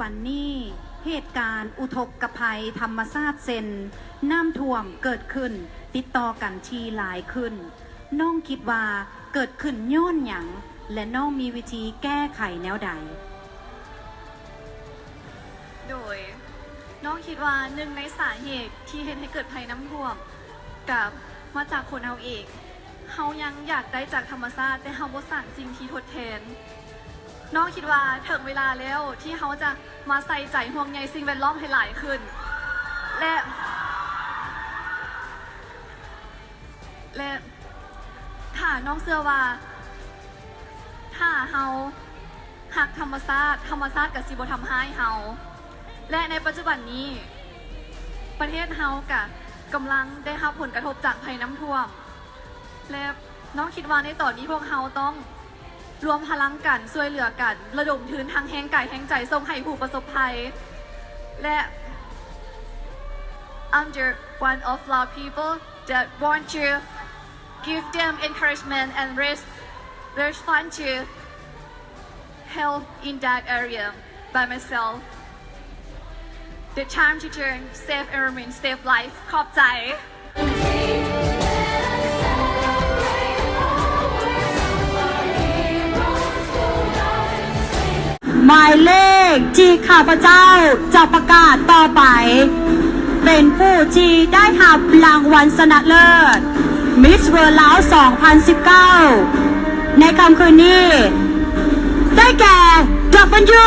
ອັນນີ້ ເຫດການອຸທົກກະໄພທຳມະຊາດເຊັ່ນ ນ້ຳຖ້ວມເກີດຂຶ້ນຕິດຕໍ່ກັນທີ່ຫຼາຍຂຶ້ນ. ນ້ອງຄິດວ່າເກີດຂຶ້ນຍ້ອນຫຍັງ ແລະ ນ້ອງມີວິທີແກ້ໄຂແນວໃດ? ໂດຍ ນ້ອງຄິດວ່າໜຶ່ງໃນສາເຫດທີ່ເຮັດໃຫ້ເກີດໄພນ້ຳຖ້ວມ ກະມາຈາກຄົນເຮົາເອງ. ເຮົາຍັງຢາກໄດ້ຈາກທຳມະຊາດ ແຕ່ເຮົາບໍ່ສ້າງສິ່ງທີ່ທົດແທນ. ນ້ອງຄິດວ່າເຖິງເວລາແລ້ວທີ່ເຮົາຈະມາໃສ່ໃຈຫ່ວງໃຍສິ່ງແວດລ້ອມໃຫ້ຫຼາຍຂຶ້ນ ແລະ ແລະ ຖ້ານ້ອງເຊື່ອວ່າ ຖ້າເຮົາຮັກທຳມະຊາດ, ທຳມະຊາດກໍຊິບໍ່ທຳຮ້າຍເຮົາ. ແລະ ໃນປັດຈຸບັນນີ້ ປະເທດເຮົາກໍກຳລັງໄດ້ຮັບຜົນກະທົບຈາກໄພນ້ຳຖ້ວມ ແລະ ນ້ອງຄິດວ່າໃນຕອນນີ້ພວກເຮົາຕ້ອງລວມພະລັງກັນ, ຊ່ວຍເຫຼືອກັນ, ລະດົມທຶນທັງແຮງກາຍແຮງໃຈສົ່ງໃຫ້ຜູ້ປະສົບໄພ ແລະ I'm the one of Lao people that want to give them encouragement and res-, respond to help in that area by myself. The time to turn save environment, save life. ຂອບໃຈ. ໝາຍເລກທີ່ຂ້າພະເຈົ້າຈະປະກາດຕໍ່ໄປ ເປັນຜູ້ທີ່ໄດ້ຮັບລາງວັນຊະນະເລີດ Miss World ລາວ ສອງພັນສິບເກົ້າ ໃນຄ່ຳຄືນນີ້ ໄດ້ແກ່ ດັບເບິນຢູ.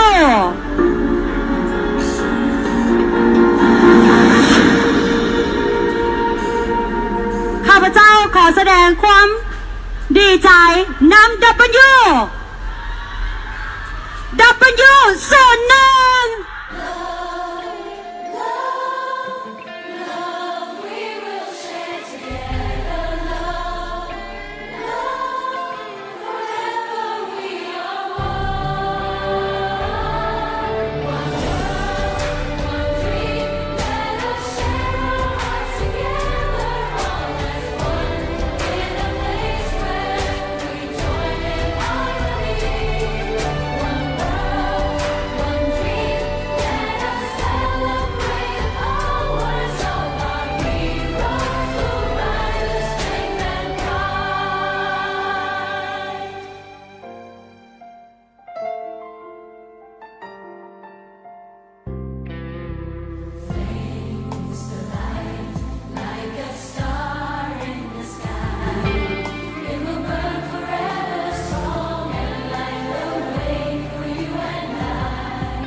ຂ້າພະເຈົ້າຂໍສະແດງຄວາມດີໃຈນຳ ດັບເບິນຢູ ດັບເບິນຢູ ສູນໜຶ່ງ.